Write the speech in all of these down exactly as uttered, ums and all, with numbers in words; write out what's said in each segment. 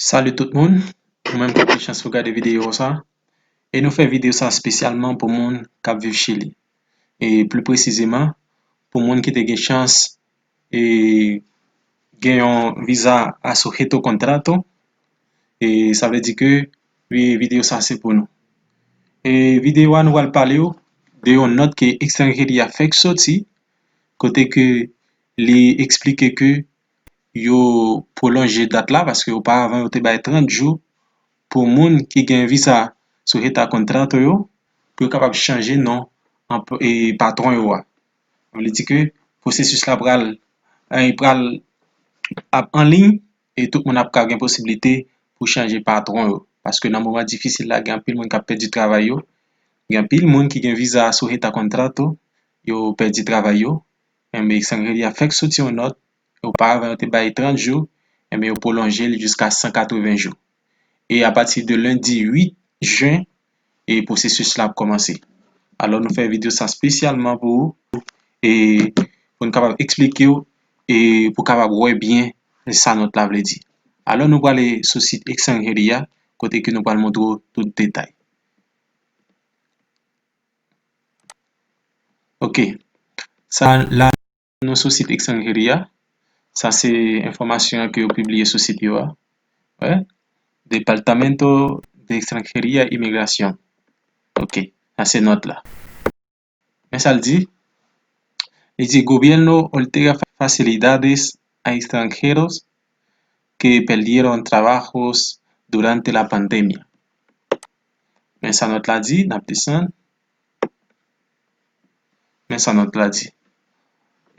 Salut tout moun, ou menm k ap gen chans pou gade videyo sa. E nou fè videyo sa espesyalman pou moun k ap viv Chili. E pli presizeman, pou moun ki te gen chans e gen yon viza a sujeto contrato. E sa vle di ke vi- videyo sa se pou nou. E videyo a nou pral pale w de yon nòt ke Extranjeria fèk soti, kote ke li eksplike ke yo pwolonje dat la, paske oparavan yo te bay trant jou pou moun ki gen viza sujeto contrato yo, pou yo kapab chanje non anp- e patwon yo a. Sa vle di ke pwosesis la pral, e pral ap anliy e tout moun ap ka gen posiblite pou chanje patwon yo. Paske nan moman difisil la, gen anpil moun k ap pèdi travay yo, gen anpil moun ki gen viza sujeto contrato, yo pèdi travay yo. Enben, Extranjeria fèk soti yon nòt, oparavan yo te bay trant jou, enben, yo pwolonje l jiska san katreven jou. E apati de lendi uit jen, e pwosesis la ap kòmanse. Alò, nou fè videyo sa espesyalman pou ou, e pou n kapab eksplike w, e pou w kapab wè byen sa nòt la vle di. Alò, nou prale sou sit Extranjeria, kote ke nou pral montre w tout detay. Ok. Sa la, nou sou sit Extranjeria. Sa se enfòmasyon ke yo pibliye sou sit yo a. Wè? Departamento de Extranjería y Migración. Ok. Sa se nòt la. Men sa l di? Li di, Gobierno otorga facilidades a extranjeros que perdieron trabajos durante la pandemia. Men sa nòt la di, n ap desann. Men sa nòt la di.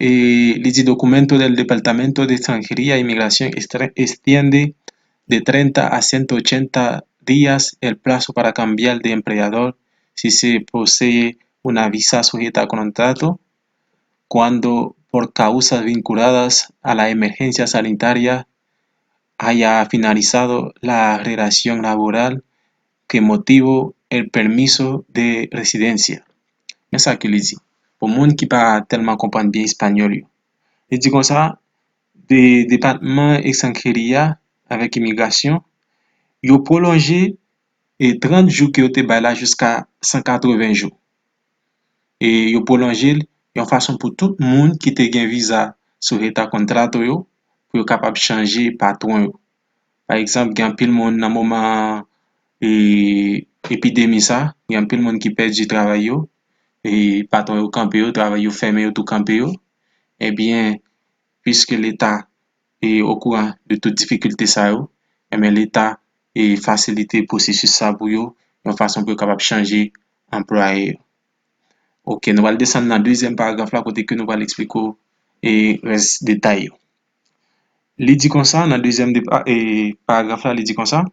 E li di, Documento del Departamento de Extranjería y Migración estre- extiende de treinta a ciento ochenta días el plazo para cambiar de empleador si se posee una visa sujeta a contrato, cuando por causas vinculadas a la emergencia sanitaria haya finalizado la relación laboral que motivó el permiso de residencia. Men sa ke li di, pou moun ki pa tèlman konprann byen espanyòl yo. Li di konsa, de Depatman Ekstranjeria avèk Imigrasyon, yo pwolonje e trant jou ke yo te bay la jiska san katreven jou. E yo pwolonje l yon fason pou tout moun ki te gen viza sujeta a contrato yo, pou yo kapab chanje patwon yo. Pa egzanp, gen anpil moun nan moman e, epidemi sa, gen anpil moun ki pèdi travay yo, e patwon yo kanpe yo, travay yo fèmen, yo tou kanpe yo. Ebyen, piske Leta e okouran de tout difikilte sa yo, ebyen Leta e fasilite pwosesis sa pou yo, yon fason pou yo kapab chanje anplwaye yo. Ok, nou pral desann nan dezyèm paragraf la kote ke nou pral eksplike w e rès detay yo. Li di konsa, nan dezyèm depa- e paragraf la, li di konsa,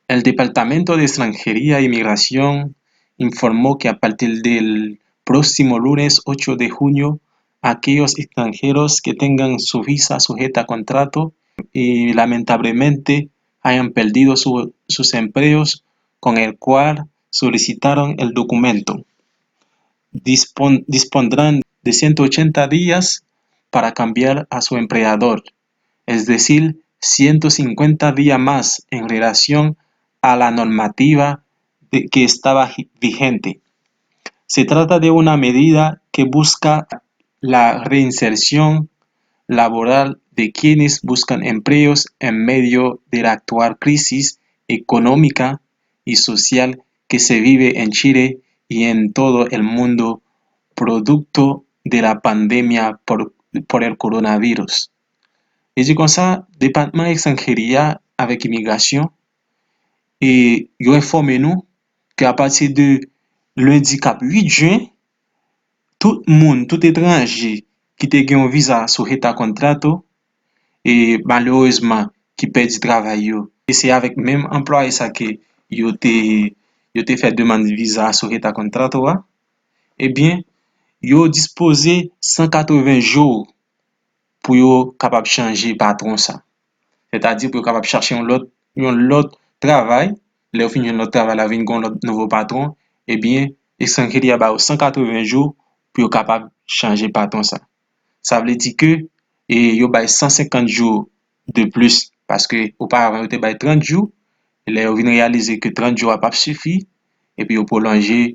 El Departamento de Extranjería y Migración informó que a partir del próximo lunes ocho de junio, aquellos extranjeros que tengan su visa sujeta a contrato y lamentablemente hayan perdido su- sus empleos con el cual solicitaron el documento, dispon- dispondrán de ciento ochenta días para cambiar a su empleador, es decir, ciento cincuenta días más en relación a la normativa de- que estaba gi- vigente. Se trata de una medida que busca la reinserción laboral de quienes buscan empleos en medio de la actual crisis económica y social que se vive en Chile y en todo el mundo producto de la pandemia por, por el coronavirus. Li di konsa, Depatman Ekstranjeria avèk Imigrasyon e yo enfòme nou ke apati de lendi k ap uit jen, tout moun, tout etranje ki te gen yon viza sujeta a contrato, e malerezman ki pèdi travay yo, e se avèk menm anplwaye sa ke yo te, yo te fè demann viza sujeta a contrato a, ebyen, yo dispoze san katreven jou pou yo kapab chanje patwon sa. Sètadi pou yo kapab chache yon lòt, yon lòt travay. Lè yo fin jwenn lòt travay la, vin gen yon lòt nouvo patwon, ebyen, Ekstranjeria ba yo san katreven jou pou yo kapab chanje patwon sa. Sa vle di ke e yo bay san senkant jou de plis, Paske oparavan, yo te bay trant jou, e lè yo vin reyalize ke trant jou a p ap sifi, epi yo pwolonje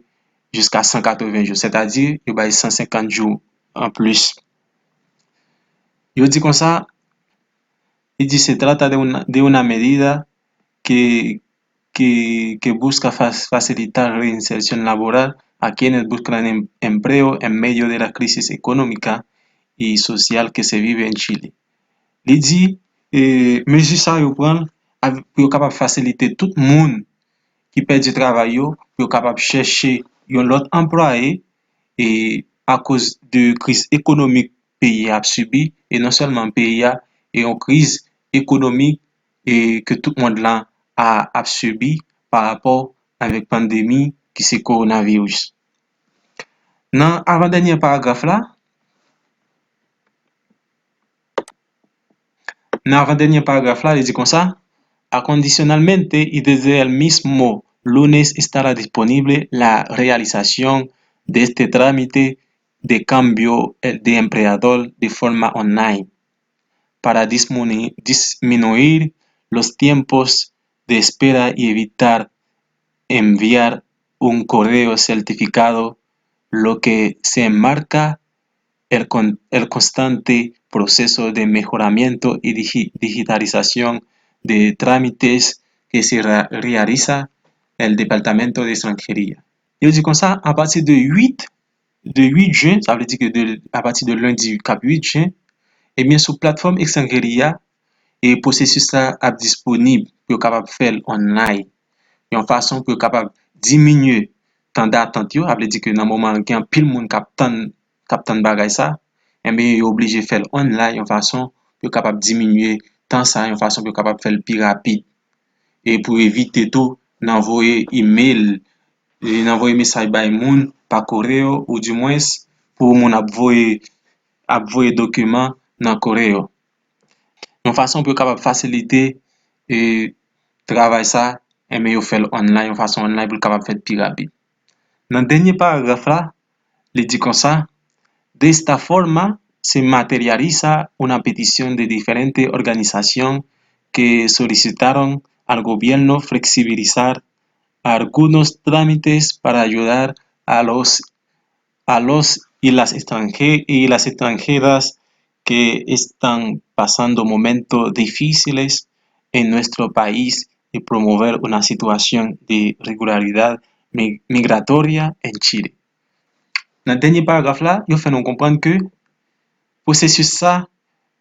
jiska san katreven jou, sètadi yo bay san senkant jou anplis. Yo di konsa, li di, "Se trata de una, de una medida que, que, que busca fa-, facilitar reinserción laboral a quienes buscan em-, empleo en medio de la crisis económica y social que se vive en Chile." Li di, e, mezi sa yo pran pou yo kapab fasilite tout moun ki pèdi travay yo, pou yo kapab chèche yon lòt anplwaye, e, akoz de kriz ekonomik peyi a ap sibi, e non sèlman peyi a, e yon kriz ekonomik, e ke tout mond lan a, ap sibi pa rapò avèk pandemi ki se kowonaviris. Nan avan dènye paragraf la, nan avan dènye paragraf la, li di konsa, "Acondicionalmente y desde el mismo lunes estará disponible la realización de este trámite de cambio, eh, de empleador de forma online para disminu-, disminuir los tiempos de espera y evitar enviar un correo certificado, lo que se enmarca el con-, el constante proceso de mejoramiento y digi-, digitalización de trámites que se ra-, realiza el Departamento de Extranjería." Yo di konsa, apati de uit, de uit jen, sa vle di ke de, apati de lendi k ap uit jen, ebyen, sou platfòm Extranjería, e pwosesis la ap disponib pou yo kapab fè l online, yon fason pou yo kapab diminye tan datant yo, sa vle di ke nan moman an, gen anpil moun k ap tann, k ap tann bagay sa, enben, yo oblije fè l online, yon fason pou yo kapab diminye tan sa, yon fason pou yo kapab fè l pi rapid. E pou evite tou nan voye email, e nan voye mesaj bay moun pa correo, ou dimwens pou moun ap voye, ap voye dokiman nan correo. Yon fason pou yo kapab fasilite, e, travay sa, enben yo fè l online, yon fason online pou l kapab fèt pi rapid. Nan dènye paragraf la, li di konsa, "De esta forma se materializa una petición de diferente organización que solicitaron al gobierno flexibilizar algunos trámites para ayudar a los, a los y las extranje-, y las extranjeras que están pasando momentos difíciles en nuestro país y promover una situación de regularidad mi-, migratoria en Chile." Nan dènye paragraf la, yo fè nou konprann ke pwosesis sa,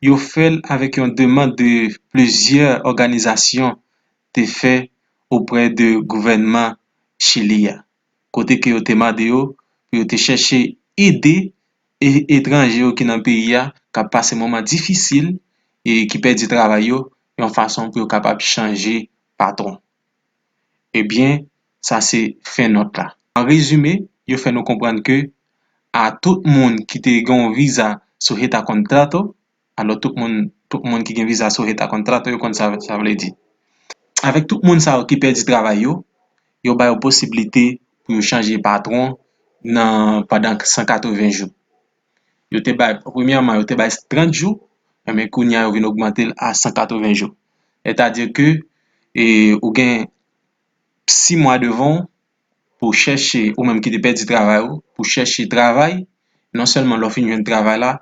yo fè l avèk yon demann de plizyè òganizasyon te fè oprè de gouvènman Chili a, kote ke yo te mande yo pou yo te chèche ede e-, etranje yo ki nan peyi a, k ap pase moman difisil e ki pèdi travay yo, yon fason pou yo kapab chanje patwon. Ebyen, sa se fen nòt la. An rezime, yo fè nou konprann ke a tout moun ki te gen yon viza sujeta a contrato, alò tout moun, tout moun ki gen viza sujeta a contrato, yo konn sa sa vle di. Avèk tout moun sa yo ki pèdi travay yo, yo ba yo posiblite pou yo chanje patwon nan, pandan san katreven jou. Yo te bay, premyèman, yo te bay trant jou, enben kounye a yo vin ogmante l a san katreven jou. Sètadi ke, e, ou gen sis mwa devan w pou chèche, ou menm ki te pèdi travay ou, pou chèche travay, non sèlman lè w fin jwenn travay la,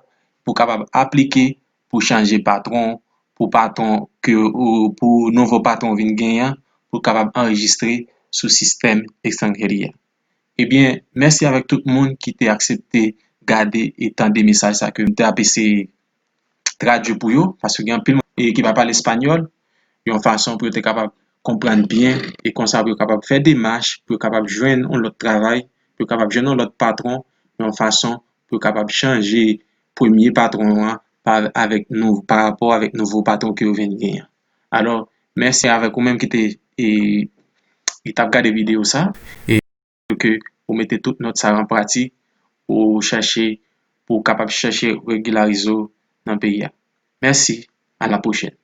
pou w kapab aplike pou chanje patwon, pou patwon ke ou, pou nouvo patwon w vin genyen an, pou w kapab anrejistre sou sistèm Extranjería. Ebyen, mèsi avèk tout moun ki te aksepte gade e tande mesaj sa ke m te ap eseye tradui pou yo, paske gen anpil moun, e, ki pa pale espanyòl, yon fason pou yo te kapab konprann byen, e konsa pou yo kapab fè demach, pou yo kapab jwenn yon lòt travay, pou yo kapab jwenn yon lòt patwon, yon fason pou yo kapab chanje premye patwon an pa, avèk nou, pa rapò avèk nouvo patwon ke yo vin genyen. Alò, mèsi avèk ou menm ki te, e, ki t ap gade videyo sa. E ke ou mete tout nòt sa yo an pratik, ou chèche, pou w kapab chèche regilarize w nan peyi a. Mèsi, a la pwochèn.